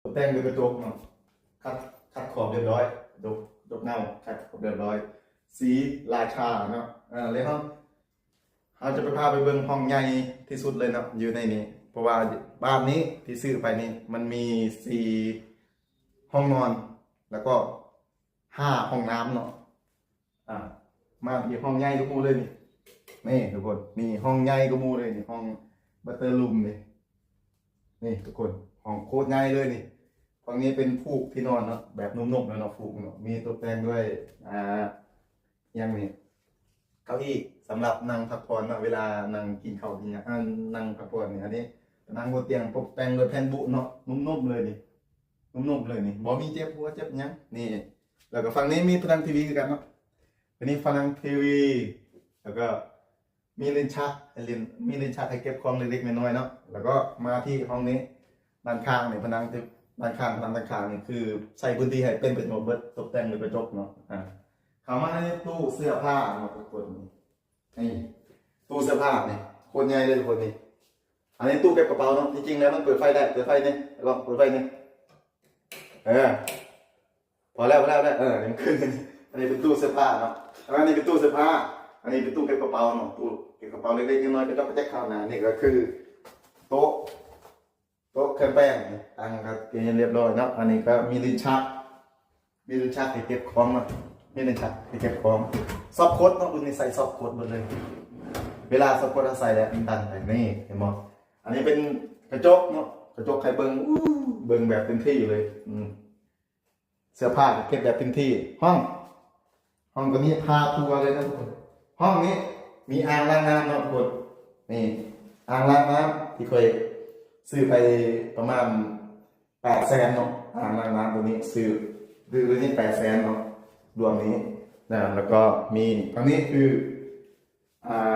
ຕົກແຕ່ງດ້ວຍກະຈົກເນາະ ຂັດ ຂັດຂອບຮຽບຮ້ອຍ ກະຈົກ ກະຈົກເງົາ ຂັດຂອບຮຽບຮ້ອຍ ສີລາຊາເນາະ. ເອີ ແລ້ວເຮົາ ເຮົາຈະໄປ ພາໄປເບິ່ງຫ້ອງໃຫຍ່ທີ່ສຸດເລີຍເນາະ ຢູ່ໃນນີ້ ເພາະວ່າບ້ານນີ້ທີ່ຊື້ໄປນີ້ ມັນມີສີ່ຫ້ອງນອນ ແລ້ວກໍຫ້າຫ້ອງນ້ຳເນາະ. ອ່າ ມາທີ່ຫ້ອງໃຫຍ່ກວ່າໝູ່ເລີຍນີ້ ນີ້ທຸກຄົນ ນີ້ຫ້ອງໃຫຍ່ກວ່າໝູ່ເລີຍນີ້ ຫ້ອງບັດເຕີຣູມນີ້ ນີ້ທຸກຄົນ ຫ້ອງໂຄດໃຫຍ່ເລີຍນີ້. ຝັ່ງນີ້ເປັນຟູກທີ່ນອນເນາະ ແບບນຸ່ມໆເລີຍເນາະ ຟູກເນາະ ມີຕົກແຕ່ງດ້ວຍ ອ່າ ຫຍັງນີ້ ເກົ້າอี้ສຳລັບນັ່ງພັກຜ່ອນເນາະ ເວລານັ່ງກິນເຂົ້າກິນຫຍັງ ອ່າ ນັ່ງພັກຜ່ອນນີ້. ອັນນີ້ນັ່ງບົນຕຽງ ຕົກແຕ່ງດ້ວຍແຜ່ນບຸເນາະ ນຸ່ມໆເລີຍນີ້ ນຸ່ມໆເລີຍນີ້ ບໍ່ມີເຈັບຫົວເຈັບຫຍັງນີ້. ແລ້ວກໍຝັ່ງນີ້ມີພະນັງທີວີຄືກັນເນາະ ອັນນີ້ພະນັງທີວີ ແລ້ວກໍມີລິ້ນຊັກໃຫ້ຫຼິ້ນ ມີລິ້ນຊັກໃຫ້ເກັບຂອງເລັກໆນ້ອຍໆເນາະ. ແລ້ວກໍມາທີ່ຫ້ອງນີ້ ດ້ານຂ້າງນີ້ ພະນັງ ດ້ານຂ້າງ ພະນັງດ້ານຂ້າງນີ້ຄືໃຊ້ພື້ນທີ່ໃຫ້ເປັນປະໂຫຍດເບິດ ຕົກແຕ່ງດ້ວຍກະຈົກເນາະ. ອ່າ ເຂົ້າມາໃນຕູ້ເສື້ອຜ້າເນາະທຸກຄົນ ນີ້ຕູ້ເສື້ອຜ້ານີ້ໂຄດໃຫຍ່ເລີຍທຸກຄົນນີ້. ອັນນີ້ຕູ້ເກັບກະເປົາເນາະ ທີ່ຈິງແລ້ວມັນເປີດໄຟໄດ້ ເປີດໄຟນີ້ ລອງເປີດໄຟນີ້ ເອີ ພໍແລ້ວ ພໍແລ້ວ ເອີ ນີ້ມັນຄື ອັນນີ້ເປັນຕູ້ເສື້ອຜ້າເນາະ ອັນນີ້ເປັນຕູ້ເສື້ອຜ້າ ອັນນີ້ເປັນຕູ້ເກັບກະເປົາເນາະ ຕູ້ເກັບກະເປົາເລັກໆນ້ອຍໆ ກະຈອກກະແຈກເຂົ້ານະ. ນີ້ກໍຄືໂຕະ ໂຕະເຄື່ອງແປ້ງ ຕັ້ງກໍກຽມຮຽບຮ້ອຍເນາະ. ອັນນີ້ກໍມີລິ້ນຊັກ ມີລິ້ນຊັກໃຫ້ເກັບຂອງເນາະ ມີລິ້ນຊັກໃຫ້ເກັບຂອງ. ຊອບຄົດເນາະ ລຸ້ນນີ້ໃສ່ຊອບຄົດເບິດເລີຍ ເວລາຊອບຄົດເຮົາໃສ່ແລ້ວມັນດັນໄປ ນີ້ເຫັນບໍ່? ອັນນີ້ເປັນກະຈົກເນາະ ກະຈົກໃຫ້ເບິ່ງ ອູ້ ເບິ່ງແບບເຕັມທີ່ເລີຍ ອືມ ເສື້ອຜ້າກໍເກັບແບບເຕັມທີ່. ຫ້ອງ ຫ້ອງໂຕນີ້ພາທົ່ວເລີຍນະທຸກຄົນ. ຫ້ອງນີ້ມີອ່າງລ້າງນ້ຳເນາະທຸກຄົນ ນີ້ອ່າງລ້າງນ້ຳທີ່ຂ້ອຍຊື້ໄປປະມານແປດແສນເນາະ ອ່າງລ້າງນ້ຳໂຕນີ້ ຊື້ ຊື້ໂຕນີ້ແປດແສນເນາະ ລວມນີ້ນະ. ແລ້ວກໍມີ ອັນນີ້ຄື ອ່າ